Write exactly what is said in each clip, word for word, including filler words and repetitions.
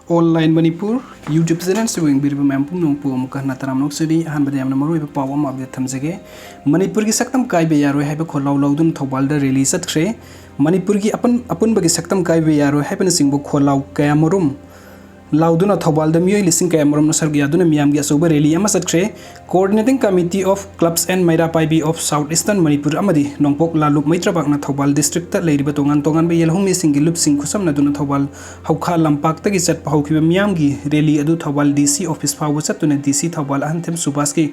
Online Manipur YouTube channel ꯑꯁꯤꯕꯨ ꯌꯦꯡꯕꯤꯔꯤꯕ ꯃꯌꯥꯝ ꯄꯨꯝꯅꯃꯛꯄꯨ ꯑꯃꯨꯛꯀ ꯍꯟꯅ ꯇꯔꯥꯝꯅ ꯑꯣꯛꯆꯔꯤ꯫ ꯑꯍꯥꯟꯕꯗ ꯌꯥꯝꯅ ꯃꯔꯨꯑꯣꯏꯕ ꯄꯥꯎ ꯑꯃ update ꯊꯝꯖꯒꯦ꯫ ꯃꯅꯤꯄꯨꯔꯒꯤ ꯁꯛꯇꯝ ꯀꯥꯏꯕ ꯌꯥꯔꯣꯏ ꯍꯥꯏꯕ ꯈꯣꯜꯂꯥꯎ ꯂꯥꯎꯗꯨꯅ ꯊꯧꯕꯥꯜꯗ rally ꯆꯠꯈ꯭ꯔꯦ꯫ ꯃꯅꯤꯄꯨꯔꯒꯤ ꯑꯄꯨꯟ-, ꯑꯄꯨꯟꯕꯒꯤ ꯁꯛꯇꯝ ꯀꯥꯏꯕ ꯌꯥꯔꯣꯏ ꯍꯥꯏꯕꯅꯆꯤꯡꯕ ꯈꯣꯜꯂꯥꯎ ꯀꯌꯥꯃꯔꯨꯝ ꯂꯥꯎꯗꯨꯅ ꯊꯧꯕꯥꯜꯗ ꯃꯤꯑꯣꯏ ꯂꯤꯁꯤꯡ ꯀꯌꯥꯃꯔꯨꯝꯅ ꯁꯔꯨꯛ ꯌꯥꯗꯨꯅ ꯃꯤꯌꯥꯝꯒꯤ ꯑꯆꯧꯕ rally ꯑꯃ ꯆꯠꯈ꯭ꯔꯦ꯫ Coordinating Committee of Clubs and ꯃꯩꯔꯥ ꯄꯥꯏꯕꯤ of South Eastern Manipur ꯑꯃꯗꯤ ꯅꯣꯡꯄꯣꯛ ꯂꯥꯂꯨꯞ ꯃꯩꯇ꯭ꯔꯕꯥꯛꯅ ꯊꯧꯕꯥꯜ district ꯂꯩꯔꯤꯕ ꯇꯣꯉꯥꯟ ꯇꯣꯉꯥꯟꯕ ꯌꯦꯜꯍꯧꯃꯤꯁꯤꯡꯒꯤ ꯂꯨꯞꯁꯤꯡ ꯈꯨꯠꯁꯝꯅꯗꯨꯅ ꯊꯧꯕꯥꯜ ꯍꯧꯈꯥ ꯂꯝꯄꯥꯛꯇꯒꯤ ꯆꯠꯄ ꯍꯧꯈꯤꯕ ꯃꯤꯌꯥꯝꯒꯤ rally ꯑꯗꯨ ꯊꯧꯕꯥꯜ DC office ꯐꯥꯎꯕ ꯆꯠꯇꯨꯅ DC ꯊꯧꯕꯥꯜ ꯑꯍꯟꯊꯦꯝ ꯁꯨꯕꯥꯁꯀꯤ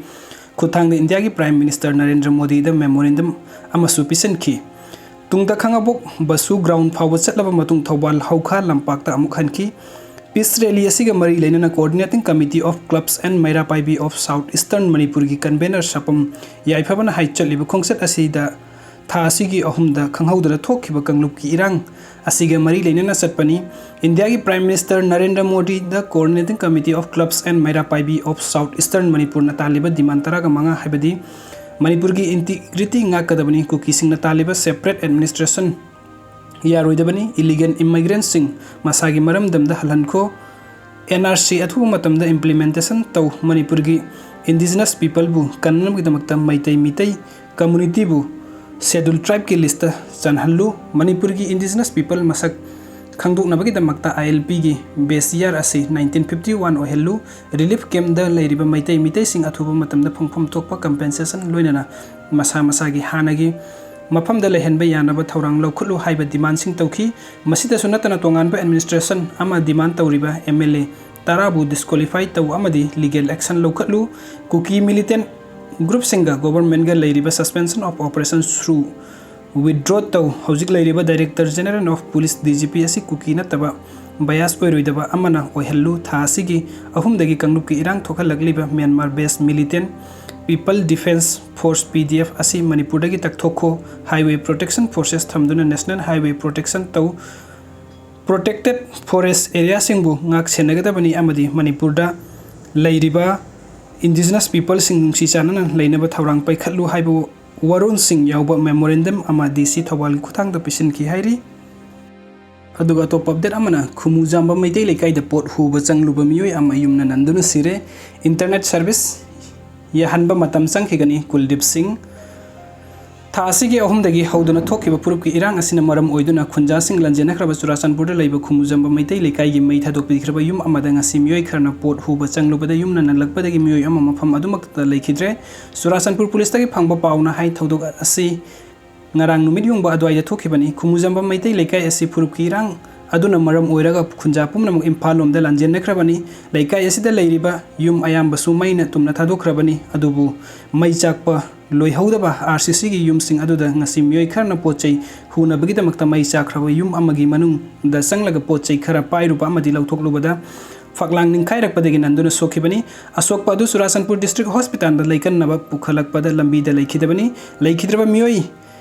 ꯈꯨꯠꯊꯥꯡꯗ ꯏꯟꯗꯤꯌꯥꯒꯤ Prime Minister ꯅꯔꯦꯟꯗ꯭ꯔ ꯃꯣꯗꯤꯗ memorandum ꯑꯃꯁꯨ ꯄꯤꯁꯤꯟꯈꯤ꯫ ꯇꯨꯡꯗ ꯈꯥꯉꯕꯣꯛ ꯕꯁꯨ ground ꯐꯥꯎꯕ ꯆꯠꯂꯕ ꯃꯇꯨꯡ ꯊꯧꯕꯥꯜ ꯍꯧꯈꯥ ꯂꯝꯄꯥꯛꯇ ꯑꯃꯨꯛ ꯍꯟꯈꯤ꯫ Peace rally ꯑꯁꯤꯒ ꯃꯔꯤ ꯂꯩꯅꯅ Coordinating Committee of Clubs and ꯃꯩꯔꯥ ꯄꯥꯏꯕꯤ of South Eastern ꯃꯅꯤꯄꯨꯔꯒꯤ convener ꯁꯥꯄꯝ ꯌꯥꯏꯐꯕꯅ ꯍꯥꯏ ꯆꯠꯂꯤꯕ ꯈꯣꯡꯆꯠ ꯑꯁꯤꯗ ꯊꯥ ꯑꯁꯤꯒꯤ ꯑꯍꯨꯝꯗ ꯈꯪꯍꯧꯗꯅ ꯊꯣꯛꯈꯤꯕ ꯀꯥꯡꯂꯨꯞꯀꯤ ꯏꯔꯥꯡ ꯑꯁꯤꯒ ꯃꯔꯤ ꯂꯩꯅꯅ ꯆꯠꯄꯅꯤ꯫ ꯏꯟꯗꯤꯌꯥꯒꯤ Prime Minister Narendra ꯃꯣꯗꯤꯗ Coordinating Committee of Clubs and ꯃꯩꯔꯥ ꯄꯥꯏꯕꯤ of South Eastern ꯃꯅꯤꯄꯨꯔꯅ ꯇꯥꯜꯂꯤꯕ demand ꯇꯔꯥꯒ ꯃꯉꯥ ꯍꯥꯏꯕꯗꯤ ꯃꯅꯤꯄꯨꯔꯒꯤ integrity ꯉꯥꯛꯀꯗꯕꯅꯤ, ꯀꯨꯀꯤꯁꯤꯡꯅ ꯇꯥꯜꯂꯤꯕ separate administration ꯌꯥꯔꯣꯏꯗꯕꯅꯤ, illegal immigrantꯁꯤꯡ ꯃꯁꯥꯒꯤ ꯃꯔꯝꯗꯝꯗ ꯍꯜꯍꯟꯈꯣ, NRC ꯑꯊꯨꯕ ꯃꯇꯝꯗ implementation ꯇꯧ, ꯃꯅꯤꯄꯨꯔꯒꯤ indigenous peopleꯕꯨ ꯀꯟꯅꯕꯒꯤꯗꯃꯛꯇ ꯃꯩꯇꯩ ꯃꯤꯇꯩ communityꯕꯨ Scheduled Tribeꯀꯤ listꯇ ꯆꯟꯍꯜꯂꯨ, ꯃꯅꯤꯄꯨꯔꯒꯤ indigenous people ꯃꯁꯛ ꯈꯪꯗꯣꯛꯅꯕꯒꯤꯗꯃꯛꯇ ILPꯒꯤ base year ꯑꯁꯤ nineteen fifty one ꯑꯣꯏꯍꯜꯂꯨ, relief campꯗ ꯂꯩꯔꯤꯕ ꯃꯩꯇꯩ ꯃꯤꯇꯩꯁꯤꯡ ꯑꯊꯨꯕ ꯃꯇꯝꯗ ꯐꯪꯐꯝ ꯊꯣꯛꯄ compensation ꯂꯣꯏꯅꯅ ꯃꯁꯥ ꯃꯁꯥꯒꯤ ꯍꯥꯟꯅꯒꯤ ꯃꯐꯝꯗ ꯂꯩꯍꯟꯕ ꯌꯥꯅꯕ ꯊꯧꯔꯥꯡ ꯂꯧꯈꯠꯂꯨ ꯍꯥꯏꯕ demandꯁꯤꯡ ꯇꯧꯈꯤ꯫ ꯃꯁꯤꯗꯁꯨ ꯅꯠꯇꯅ ꯇꯣꯉꯥꯟꯕ administration ꯑꯃ demand ꯇꯧꯔꯤꯕ MLA ꯇꯔꯥꯕꯨ disqualify ꯇꯧ ꯑꯃꯗꯤ legal action ꯂꯧꯈꯠꯂꯨ꯫ ꯀꯨꯀꯤ militant groupꯁꯤꯡꯒ governmentꯒ ꯂꯩꯔꯤꯕ suspension of operation ꯁꯨ withdraw ꯇꯧ꯫ ꯍꯧꯖꯤꯛ ꯂꯩꯔꯤꯕ Director General of Police, DGP ꯑꯁꯤ ꯀꯨꯀꯤ ꯅꯠꯇꯕ bias ꯑꯣꯏꯔꯣꯏꯗꯕ ꯑꯃꯅ ꯑꯣꯏꯍꯜꯂꯨ꯫ ꯊꯥ ꯑꯁꯤꯒꯤ ꯑꯍꯨꯝꯗꯒꯤ ꯀꯥꯡꯂꯨꯞꯀꯤ ꯏꯔꯥꯡ ꯊꯣꯛꯍꯜꯂꯛꯂꯤꯕ Myanmar based militant People Defence Force, PDF ꯑꯁꯤ ꯃꯅꯤꯄꯨꯔꯗꯒꯤ ꯇꯛꯊꯣꯛꯈꯣ꯫ Highway Protection Forces ꯊꯝꯗꯨꯅ National Highway Protection ꯇꯧ꯫ Protected Forest areaꯁꯤꯡꯕꯨ ꯉꯥꯛ ꯁꯦꯟꯅꯒꯗꯕꯅꯤ ꯑꯃꯗꯤ ꯃꯅꯤꯄꯨꯔꯗ ꯂꯩꯔꯤꯕ indigenous peopleꯁꯤꯡ ꯅꯨꯡꯁꯤ ꯆꯥꯟꯅꯅ ꯂꯩꯅꯕ ꯊꯧꯔꯥꯡ ꯄꯥꯏꯈꯠꯂꯨ ꯍꯥꯏꯕ ꯋꯥꯔꯣꯜꯁꯤꯡ ꯌꯥꯎꯕ memorandum ꯑꯃ DC ꯊꯧꯕꯥꯜꯒꯤ ꯈꯨꯠꯊꯥꯡꯗ ꯄꯤꯁꯤꯟꯈꯤ ꯍꯥꯏꯔꯤ꯫ ꯑꯗꯨꯒ ꯑꯇꯣꯞꯄ ꯑꯞꯗꯦꯠ ꯑꯃꯅ ꯈꯨꯃꯨꯖꯥꯝꯕꯝ ꯃꯩꯇꯩ ꯂꯩꯀꯥꯏꯗ ꯄꯣꯠ ꯍꯨꯕ ꯆꯪꯂꯨꯕ ꯃꯤꯑꯣꯏ ꯑꯃ ꯌꯨꯝꯅ ꯅꯟꯗꯨꯅ ꯁꯤꯔꯦ꯫ ꯏꯟꯇꯔꯅꯦꯠ ꯁꯔꯚꯤꯁ ꯌꯥꯍꯟꯕ ꯃꯇꯝ ꯆꯪꯈꯤꯒꯅꯤ ꯀꯨꯜꯗꯤꯞ ꯁꯤꯡ꯫ ꯊꯥ ꯑꯁꯤꯒꯤ ꯑꯍꯨꯝꯗꯒꯤ ꯍꯧꯗꯨꯅ ꯊꯣꯛꯈꯤꯕ ꯐꯨꯔꯨꯞꯀꯤ ꯏꯔꯥꯡ ꯑꯁꯤꯅ ꯃꯔꯝ ꯑꯣꯏꯗꯨꯅ ꯈꯨꯟꯖꯥꯁꯤꯡ ꯂꯥꯟꯖꯦꯟꯅꯈ꯭ꯔꯕ ꯆꯨꯔꯥꯆꯥꯟꯄꯨꯔꯗ ꯂꯩꯕ ꯈꯨꯃꯨꯖꯥꯝꯕꯝ ꯃꯩꯇꯩ ꯂꯩꯀꯥꯏꯒꯤ ꯃꯩ ꯊꯥꯗꯣꯛꯄꯤꯈ꯭ꯔꯕ ꯌꯨꯝ ꯑꯃꯗ ꯉꯁꯤ ꯃꯤꯑꯣꯏ ꯈꯔꯅ ꯄꯣꯠ ꯍꯨꯕ ꯆꯪꯂꯨꯕꯗ ꯌꯨꯝꯅ ꯅꯜꯂꯛꯄꯗꯒꯤ ꯃꯤꯑꯣꯏ ꯑꯃ ꯃꯐꯝ ꯑꯗꯨꯃꯛꯇ ꯂꯩꯈꯤꯗ꯭ꯔꯦ꯫ ꯆꯨꯔꯥꯆꯥꯟꯄꯨꯔ ꯄꯨꯂꯤꯁꯇꯒꯤ ꯐꯪꯕ ꯄꯥꯎꯅ ꯍꯥꯏ, ꯊꯧꯗꯣꯛ ꯑꯁꯤ ꯉꯔꯥꯡ ꯅꯨꯃꯤꯠ ꯌꯨꯡꯕ ꯑꯗꯨꯋꯥꯏꯗ ꯊꯣꯛꯈꯤꯕꯅꯤ꯫ ꯈꯨꯃꯨꯖꯥꯝꯕꯝ ꯃꯩꯇꯩ ꯂꯩꯀꯥꯏ ꯑꯁꯤ ꯐꯨꯔꯨꯞꯀꯤ ꯏꯔꯥꯡ ꯑꯗꯨꯅ ꯃꯔꯝ ꯑꯣꯏꯔꯒ ꯈꯨꯟꯖꯥ ꯄꯨꯝꯅꯃꯛ ꯏꯝꯐꯥꯜ ꯂꯣꯝꯗ ꯂꯥꯟꯖꯦꯟꯅꯈ꯭ꯔꯕꯅꯤ꯫ ꯂꯩꯀꯥꯏ ꯑꯁꯤꯗ ꯂꯩꯔꯤꯕ ꯌꯨꯝ ꯑꯌꯥꯝꯕꯁꯨ ꯃꯩꯅ ꯇꯨꯝꯅ ꯊꯥꯗꯣꯛꯈ꯭ꯔꯕꯅꯤ꯫ ꯑꯗꯨꯕꯨ ꯃꯩ ꯆꯥꯛꯄ ꯂꯣꯏꯍꯧꯗꯕ ꯑꯥꯔ ꯁꯤ ꯁꯤꯒꯤ ꯌꯨꯝꯁꯤꯡ ꯑꯗꯨꯗ ꯉꯁꯤ ꯃꯤꯑꯣꯏ ꯈꯔꯅ ꯄꯣꯠ ꯆꯩ ꯍꯨꯅꯕꯒꯤꯗꯃꯛꯇ ꯃꯩ ꯆꯥꯛꯈ꯭ꯔꯕ ꯌꯨꯝ ꯑꯃꯒꯤ ꯃꯅꯨꯡꯗ ꯆꯪꯂꯒ ꯄꯣꯠ ꯆꯩ ꯈꯔ ꯄꯥꯏꯔꯨꯕ ꯑꯃꯗꯤ ꯂꯧꯊꯣꯛꯂꯨꯕꯗ ꯐꯛꯂꯥꯡ ꯅꯤꯡꯈꯥꯏꯔꯛꯄꯗꯒꯤ ꯅꯟꯗꯨꯅ ꯁꯣꯛꯈꯤꯕꯅꯤ꯫ ꯑꯁꯣꯛꯄ ꯑꯗꯨ ꯆꯨꯔꯥꯆꯥꯟꯄꯨꯔ ꯗꯤꯁꯇ꯭ꯔꯤꯛ ꯍꯣꯁꯄꯤꯇꯥꯜꯗ ꯂꯩꯀꯟꯅꯕ ꯄꯨꯈꯠꯂꯛꯄꯗ ꯂꯝꯕꯤꯗ ꯂꯩꯈꯤꯗꯕꯅꯤ꯫ ꯂꯩꯈꯤꯗ꯭ꯔꯕ ꯃꯤꯑꯣꯏ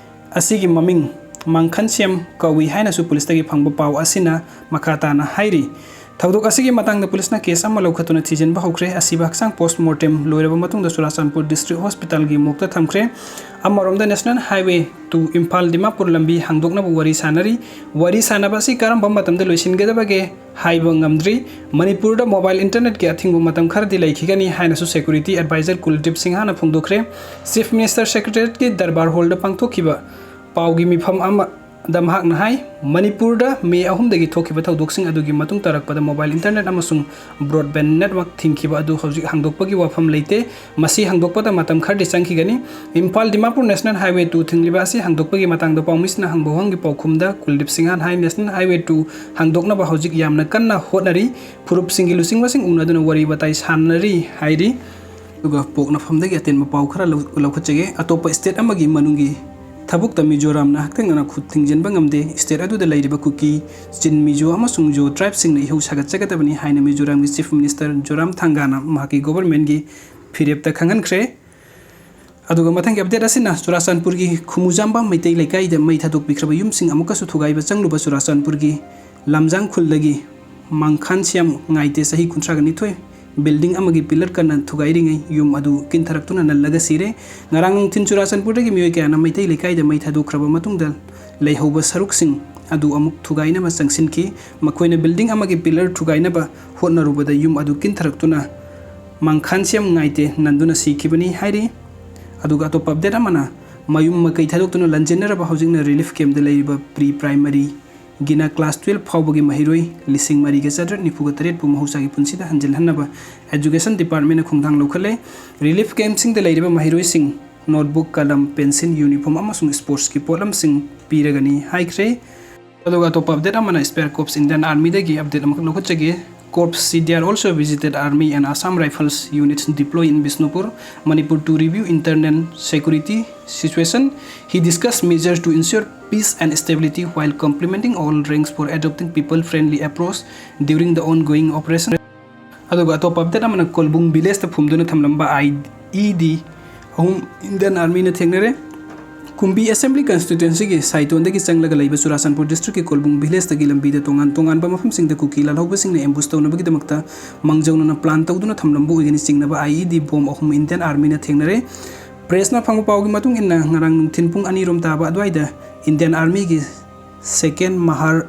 ꯑꯁꯤꯒꯤ ꯃꯃꯤꯡ ꯃꯥꯡꯈꯟꯁꯦꯝ ꯀꯧꯏ ꯍꯥꯏꯅꯁꯨ ꯄꯨꯂꯤꯁꯇꯒꯤ ꯐꯪꯕ ꯄꯥꯎ ꯑꯁꯤꯅ ꯃꯈꯥ ꯇꯥꯅ ꯍꯥꯏꯔꯤ꯫ ꯊꯧꯗꯣꯛ ꯑꯁꯤꯒꯤ ꯃꯇꯥꯡꯗ ꯄꯨꯂꯤꯁꯅ ꯀꯦꯁ ꯑꯃ ꯂꯧꯈꯠꯇꯨꯅ ꯊꯤꯖꯤꯟꯕ ꯍꯧꯈ꯭ꯔꯦ꯫ ꯑꯁꯤꯕ ꯍꯛꯆꯥꯡ ꯄꯣꯁꯃꯣꯔꯇꯦꯝ ꯂꯣꯏꯔꯕ ꯃꯇꯨꯡꯗ ꯆꯨꯔꯥꯆꯥꯟꯄꯨꯔ ꯗꯤꯁꯇ꯭ꯔꯤꯛ ꯍꯣꯁꯄꯤꯇꯥꯜꯒꯤ ꯃꯣꯔꯒꯇ ꯊꯝꯈ꯭ꯔꯦ꯫ ꯑꯃꯔꯣꯝꯗ national highway two Imphal Dimapur ꯂꯝꯕꯤ ꯍꯥꯡꯗꯣꯛꯅꯕ ꯋꯥꯔꯤ ꯁꯥꯟꯅꯔꯤ꯫ ꯋꯥꯔꯤ ꯁꯥꯟꯅꯕ ꯑꯁꯤ ꯀꯔꯝꯕ ꯃꯇꯝꯗ ꯂꯣꯏꯁꯤꯟꯒꯗꯕꯒꯦ ꯍꯥꯏꯕ ꯉꯝꯗ꯭ꯔꯤ꯫ ꯃꯅꯤꯄꯨꯔꯗ ꯃꯣꯕꯥꯏꯜ ꯏꯟꯇꯔꯅꯦꯠꯀꯤ ꯑꯊꯤꯡꯕ ꯃꯇꯝ ꯈꯔꯗꯤ ꯂꯩꯈꯤꯒꯅꯤ ꯍꯥꯏꯅꯁꯨ ꯁꯦꯀ꯭ꯌꯨꯔꯤꯇꯤ ꯑꯦꯗꯚꯥꯏꯖꯔ ꯀꯨꯜꯗꯤꯞ ꯁꯤꯡꯍꯅ ꯐꯣꯡꯗꯣꯛꯈ꯭ꯔꯦ꯫ ꯆꯤꯐ ꯃꯤꯅꯤꯁꯇꯔ ꯁꯦꯀ꯭ꯔꯦꯇꯦꯔꯤꯌꯦꯠꯀꯤ ꯗꯔꯕꯥꯔ ꯍꯣꯜꯗ ꯄꯥꯡꯊꯣꯛꯈꯤꯕ ꯄꯥꯎꯒꯤ ꯃꯤꯐꯝ ꯑꯃꯗ ꯃꯍꯥꯛꯅ ꯍꯥꯏ, ꯃꯅꯤꯄꯨꯔꯗ ꯃꯦ ꯑꯍꯨꯝꯗꯒꯤ ꯊꯣꯛꯈꯤꯕ ꯊꯧꯗꯣꯛꯁꯤꯡ ꯑꯗꯨꯒꯤ ꯃꯇꯨꯡ ꯇꯥꯔꯛꯄꯗ ꯃꯣꯕꯥꯏꯜ ꯏꯟꯇꯔꯅꯦꯠ ꯑꯃꯁꯨꯡ ꯕ꯭ꯔꯣꯗꯕꯦꯟ ꯅꯦꯠꯋꯥꯔꯛ ꯊꯤꯡꯈꯤꯕ ꯑꯗꯨ ꯍꯧꯖꯤꯛ ꯍꯥꯡꯗꯣꯛꯄꯒꯤ ꯋꯥꯐꯝ ꯂꯩꯇꯦ꯫ ꯃꯁꯤ ꯍꯥꯡꯗꯣꯛꯄꯗ ꯃꯇꯝ ꯈꯔꯗꯤ ꯆꯪꯈꯤꯒꯅꯤ꯫ Imphal Dimapur national highway two ꯊꯤꯡꯂꯤꯕ ꯑꯁꯤ ꯍꯥꯡꯗꯣꯛꯄꯒꯤ ꯃꯇꯥꯡꯗ ꯄꯥꯎꯃꯤꯁꯤꯡꯅ ꯍꯪꯕ ꯋꯥꯍꯪꯒꯤ ꯄꯥꯎꯈꯨꯝꯗ ꯀꯨꯜꯗꯤꯞ ꯁꯤꯡꯍꯅ ꯍꯥꯏ, ꯅꯦꯁꯅꯦꯜ ꯍꯥꯏꯋꯦ ꯇꯨ ꯍꯥꯡꯗꯣꯛꯅꯕ ꯍꯧꯖꯤꯛ ꯌꯥꯝꯅ ꯀꯟꯅ ꯍꯣꯠꯅꯔꯤ꯫ ꯐꯨꯔꯨꯞꯁꯤꯡꯒꯤ ꯂꯨꯆꯤꯡꯕꯁꯤꯡ ꯎꯅꯗꯨꯅ ꯋꯥꯔꯤ ꯋꯥꯇꯥꯏ ꯁꯥꯟꯅꯔꯤ ꯍꯥꯏꯔꯤ꯫ ꯑꯗꯨꯒ ꯄꯣꯛꯅꯐꯝꯗꯒꯤ ꯑꯇꯦꯟꯕ ꯄꯥꯎ ꯈꯔ ꯂꯧ-, ꯂꯧꯈꯠꯆꯒꯦ꯫ ꯑꯇꯣꯞꯄ ꯁ꯭ꯇꯦꯠ ꯑꯃꯒꯤ ꯃꯅꯨꯡꯒꯤ ꯊꯕꯛꯇ ꯃꯤꯖꯣꯔꯥꯝꯅ ꯍꯛꯊꯦꯡꯅꯅ ꯈꯨꯠ ꯊꯤꯡꯖꯤꯟꯕ ꯉꯝꯗꯦ꯫ ꯁ꯭ꯇꯦꯠ ꯑꯗꯨꯗ ꯂꯩꯔꯤꯕ ꯀꯨꯀꯤ, ꯆꯤꯟ ꯃꯤꯖꯣ ꯑꯃꯁꯨꯡ ꯖꯣ ꯇ꯭ꯔꯥꯏꯕꯁꯤꯡꯅ ꯏꯍꯧ ꯁꯥꯒꯠꯆꯒꯗꯕꯅꯤ ꯍꯥꯏꯅ ꯃꯤꯖꯣꯔꯥꯝꯒꯤ ꯆꯤꯐ ꯃꯤꯅꯤꯁꯇꯔ ꯖꯣꯔꯥꯝ ꯊꯥꯡꯒꯥꯅ ꯃꯍꯥꯛꯀꯤ ꯒꯣꯚꯔꯟꯃꯦꯟꯠꯀꯤ ꯐꯤꯔꯦꯞꯇ ꯈꯪꯍꯟꯈ꯭ꯔꯦ꯫ ꯑꯗꯨꯒ ꯃꯊꯪꯒꯤ ꯑꯞꯗꯦꯠ ꯑꯁꯤꯅ ꯆꯨꯔꯥꯆꯥꯟꯄꯨꯔꯒꯤ ꯈꯨꯃꯨꯖꯥꯝꯕ ꯃꯩꯇꯩ ꯂꯩꯀꯥꯏꯗ ꯃꯩ ꯊꯥꯗꯣꯛꯄꯤꯈ꯭ꯔꯕ ꯌꯨꯝꯁꯤꯡ ꯑꯃꯨꯛꯀꯁꯨ ꯊꯨꯒꯥꯏꯕ ꯆꯪꯂꯨꯕ ꯆꯨꯔꯥꯆꯥꯟꯄꯨꯔꯒꯤ ꯂꯝꯖꯥꯡ ꯈꯨꯜꯗꯒꯤ ꯃꯥꯡꯈꯥꯟ ꯁꯤꯌꯥꯝ ꯉꯥꯏꯇꯦ, ꯆꯍꯤ ꯀꯨꯟꯊ꯭ꯔꯥꯒ ꯅꯤꯊꯣꯏ, ꯕꯤꯜꯗꯤꯡ ꯑꯃꯒꯤ ꯄꯤꯂꯔ ꯀꯟꯅ ꯊꯨꯒꯥꯏꯔꯤꯉꯩ ꯌꯨꯝ ꯑꯗꯨ ꯀꯤꯟꯊꯔꯛꯇꯨꯅ ꯅꯜꯂꯒ ꯁꯤꯔꯦ꯫ ꯉꯔꯥꯡ ꯅꯨꯡꯊꯤꯜ ꯆꯨꯔꯥꯆꯥꯟꯄꯨꯔꯗꯒꯤ ꯃꯤꯑꯣꯏ ꯀꯌꯥꯅ ꯃꯩꯇꯩ ꯂꯩꯀꯥꯏꯗ ꯃꯩ ꯊꯥꯗꯣꯛꯈ꯭ꯔꯕ ꯃꯇꯨꯡꯗ ꯂꯩꯍꯧꯕ ꯁꯔꯨꯛꯁꯤꯡ ꯑꯗꯨ ꯑꯃꯨꯛ ꯊꯨꯒꯥꯏꯅꯕ ꯆꯪꯁꯤꯟꯈꯤ꯫ ꯃꯈꯣꯏꯅ building ꯑꯃꯒꯤ pillar ꯊꯨꯒꯥꯏꯅꯕ ꯍꯣꯠꯅꯔꯨꯕꯗ ꯌꯨꯝ ꯑꯗꯨ ꯀꯤꯟꯊꯔꯛꯇꯨꯅ ꯃꯥꯡꯈꯥꯟꯁꯤꯌꯝ ꯉꯥꯏꯇꯦ ꯅꯟꯗꯨꯅ ꯁꯤꯈꯤꯕꯅꯤ ꯍꯥꯏꯔꯤ꯫ ꯑꯗꯨꯒ ꯑꯇꯣꯞꯄ update ꯑꯃꯅ, ꯃꯌꯨꯝ ꯃꯀꯩ ꯊꯥꯗꯣꯛꯇꯨꯅ ꯂꯟꯖꯦꯟꯅꯔꯕ ꯍꯧꯖꯤꯛꯅ relief campꯗ ꯂꯩꯔꯤꯕ pre primary ꯒꯤꯅ class twelve ꯐꯥꯎꯕꯒꯤ ꯃꯍꯩꯔꯣꯏ ꯂꯤꯁꯤꯡ ꯃꯔꯤꯒ ꯆꯥꯇ꯭ꯔꯦꯠ ꯅꯤꯐꯨꯒ ꯇꯔꯦꯠꯄꯨ ꯃꯍꯧꯁꯥꯒꯤ ꯄꯨꯟꯁꯤꯗ ꯍꯟꯖꯤꯜꯍꯟꯅꯕ education departmentꯅ ꯈꯣꯡꯊꯥꯡ ꯂꯧꯈꯠꯂꯦ꯫ Relief campꯁꯤꯡꯗ ꯂꯩꯔꯤꯕ ꯃꯍꯩꯔꯣꯏꯁꯤꯡ notebook, ꯀꯂꯝ, pencil, uniform ꯑꯃꯁꯨꯡ sportsꯀꯤ ꯄꯣꯠꯂꯝꯁꯤꯡ ꯄꯤꯔꯒꯅꯤ ꯍꯥꯏꯈ꯭ꯔꯦ꯫ ꯑꯗꯨꯒ ꯑꯇꯣꯞꯄ update ꯑꯃꯅ Spear Corps Indian Armyꯗꯒꯤ update ꯑꯃꯈꯛ ꯂꯧꯈꯠꯆꯒꯦ꯫ Corps C D R also visited Army and Assam Rifles units deployed in Bishnupur, Manipur to review internal security situation. He discussed measures to ensure peace and stability while complimenting all ranks for adopting people-friendly approach during the ongoing operation. ꯑꯗꯨꯒ ꯑꯇꯣꯞꯄ update ꯑꯃꯅ ꯀꯣꯜꯕꯨꯡ villageꯇ ꯐꯨꯝꯗꯨꯅ ꯊꯝꯂꯝꯕ I E D ꯑꯍꯨꯝ Indian Armyꯅ ꯊꯦꯡꯅꯔꯦ꯫ ꯀꯨꯝꯕꯤ Assembly Constituencyꯒꯤ ꯁꯥꯏꯇꯣꯟꯗꯒꯤ ꯆꯪꯂꯒ ꯂꯩꯕ ꯆꯨꯔꯥꯆꯥꯟꯄꯨꯔ districtꯀꯤ ꯀꯣꯜꯕꯨꯡ villageꯇꯒꯤ ꯂꯝꯕꯤꯗ ꯇꯣꯉꯥꯟ ꯇꯣꯉꯥꯟꯕ ꯃꯐꯝꯁꯤꯡꯗ ꯀꯨꯀꯤ ꯂꯥꯜꯍꯧꯕꯁꯤꯡꯅ ambush ꯇꯧꯅꯕꯒꯤꯗꯃꯛꯇ ꯃꯥꯡꯖꯧꯅꯅ plan ꯇꯧꯗꯨꯅ ꯊꯝꯂꯝꯕ ꯑꯣꯏꯒꯅꯤ ꯆꯤꯡꯅꯕ I E D bomb ꯑꯍꯨꯝ Indian Armyꯅ ꯊꯦꯡꯅꯔꯦ꯫ Pressꯅ ꯐꯪꯕ ꯄꯥꯎꯒꯤ ꯃꯇꯨꯡ ꯏꯟꯅ, ꯉꯔꯥꯡ ꯅꯨꯡꯊꯤꯜ ꯄꯨꯡ ꯑꯅꯤ ꯔꯣꯝ ꯇꯥꯕ ꯑꯗꯨꯋꯥꯏꯗ Indian Armyꯒꯤ second Mahar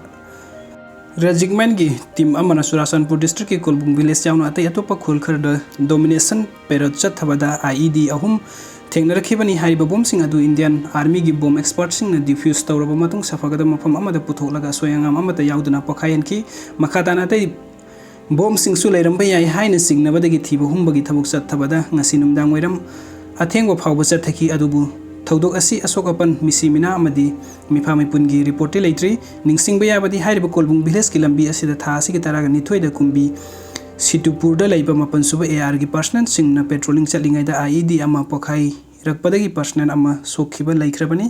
Regimentꯒꯤ team ꯑꯃꯅ ꯆꯨꯔꯥꯆꯥꯟꯄꯨꯔ districtꯀꯤ ꯀꯣꯜꯕꯨꯡ village ꯌꯥꯎꯅ ꯑꯇꯩ ꯑꯇꯣꯞꯄ ꯈꯨꯜ ꯈꯔꯗ domination parade ꯆꯠꯊꯕꯗ I E D ꯑꯍꯨꯝ ꯊꯦꯡꯅꯔꯛꯈꯤꯕꯅꯤ꯫ ꯍꯥꯏꯔꯤꯕ bombꯁꯤꯡ ꯑꯗꯨ Indian Armyꯒꯤ bomb expertꯁꯤꯡꯅ defuse ꯇꯧꯔꯕ ꯃꯇꯨꯡ ꯁꯥꯐꯒꯠꯄ ꯃꯐꯝ ꯑꯃꯗ ꯄꯨꯊꯣꯛꯂꯒ ꯑꯁꯣꯏ ꯑꯉꯥꯝ ꯑꯃꯠꯇ ꯌꯥꯎꯗꯅ ꯄꯣꯈꯥꯏꯍꯟꯈꯤ꯫ ꯃꯈꯥ ꯇꯥꯅ ꯑꯇꯩ bombꯁꯤꯡꯁꯨ ꯂꯩꯔꯝꯕ ꯌꯥꯏ ꯍꯥꯏꯅ ꯆꯤꯡꯅꯕꯗꯒꯤ ꯊꯤꯕ ꯍꯨꯝꯕꯒꯤ ꯊꯕꯛ ꯆꯠꯊꯕꯗ ꯉꯁꯤ ꯅꯨꯃꯤꯗꯥꯡ ꯋꯥꯏꯔꯝ ꯑꯊꯦꯡꯕ ꯐꯥꯎꯕ ꯆꯠꯊꯈꯤ꯫ ꯑꯗꯨꯕꯨ ꯊꯧꯗꯣꯛ ꯑꯁꯤ ꯑꯁꯣꯛ ꯑꯄꯟ, ꯃꯤꯁꯤ ꯃꯤꯅꯥ ꯑꯃꯗꯤ ꯃꯤꯐꯥ ꯃꯤꯄꯨꯟꯒꯤ reportꯇꯤ ꯂꯩꯇ꯭ꯔꯤ꯫ ꯅꯤꯡꯁꯤꯡꯕ ꯌꯥꯕꯗꯤ ꯍꯥꯏꯔꯤꯕ ꯀꯣꯜꯕꯨꯡ villageꯀꯤ ꯂꯝꯕꯤ ꯑꯁꯤꯗ ꯊꯥ ꯑꯁꯤꯒꯤ ꯇꯔꯥꯒ ꯅꯤꯊꯣꯏꯗ ꯀꯨꯝꯕꯤ ꯁꯤꯇꯨꯄꯨꯔꯗ ꯂꯩꯕ ꯃꯥꯄꯟ ꯁꯨꯕ ARꯒꯤ personnelꯁꯤꯡꯅ patrolling ꯆꯠꯂꯤꯉꯩꯗ I E D ꯑꯃ ꯄꯣꯈꯥꯏꯔꯛꯄꯗꯒꯤ personnel ꯑꯃ ꯁꯣꯛꯈꯤꯕ ꯂꯩꯈ꯭ꯔꯕꯅꯤ꯫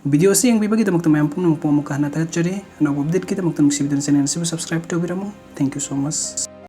Video ꯑꯁꯤ ꯌꯦꯡꯕꯤꯕꯒꯤꯗꯃꯛꯇ ꯃꯌꯥꯝ ꯄꯨꯝꯅꯃꯛꯄꯨ ꯑꯃꯨꯛꯀ ꯍꯟꯅ ꯊꯥꯒꯠꯆꯔꯤ꯫ ꯑꯅꯧꯕ updateꯀꯤꯗꯃꯛꯇ ꯅꯨꯡꯁꯤꯕꯤꯗꯨꯅ channel ꯑꯁꯤꯕꯨ subscribe ꯇꯧꯕꯤꯔꯝꯃꯨ꯫ Thank you so much꯫